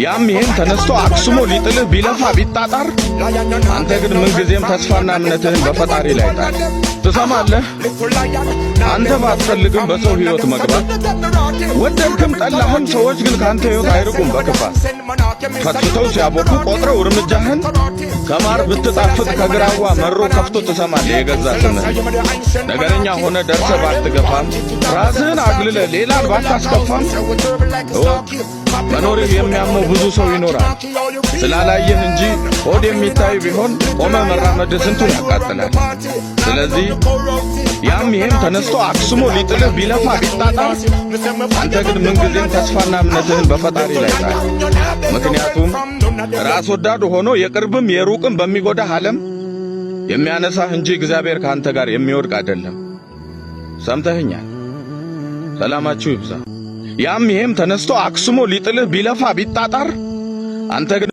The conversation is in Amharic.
ያም ይሄም ተነስቶ አክስሞ ሊጥልህ ቢለፋ ቢጣጣር፣ አንተ ግን ምንጊዜም ተስፋና እምነትህን በፈጣሪ ላይ ጣል። ትሰማለህ? አንተ ባትፈልግም በሰው ሕይወት መግባት፣ ወደድክም ጠላህም፣ ሰዎች ግን ከአንተ ሕይወት አይርቁም በክፋት። ፈትፍተው ሲያቦኩ ቆጥረው እርምጃህን፣ ከማር ብትጣፍጥ ከግራዋ መሮ ከፍቶ ትሰማለህ የገዛ ስምህን። ነገረኛ ሆነ ደርሰህ ባትገፋም፣ ራስህን አግልለህ ሌላን ባታስከፋም፣ እወቅ መኖርህ የሚያመው ብዙ ሰው ይኖራል። ስላላየህ እንጂ ሆድ የሚታይ ቢሆን ቆመ መራመድ ስንቱን ያቃጥላል። ስለዚህ ያም ይሄም ተነስቶ አክስሞ ሊጥልህ ቢለፋ ቢጣጣር፣ አንተ ግን ምንጊዜም ተስፋና እምነትህን በፈጣሪ ላይ ጣል። ምክንያቱም ራስ ወዳድ ሆኖ የቅርብም የሩቅም በሚጎዳህ ዓለም የሚያነሳህ እንጂ እግዚአብሔር ከአንተ ጋር የሚወድቅ አይደለም። ሰምተኸኛል? ሰላማችሁ ይብዛ። ያም ይሄም ተነስቶ አክስሞ ሊጥልህ ቢለፋ ቢጣጣር፣ አንተ ግን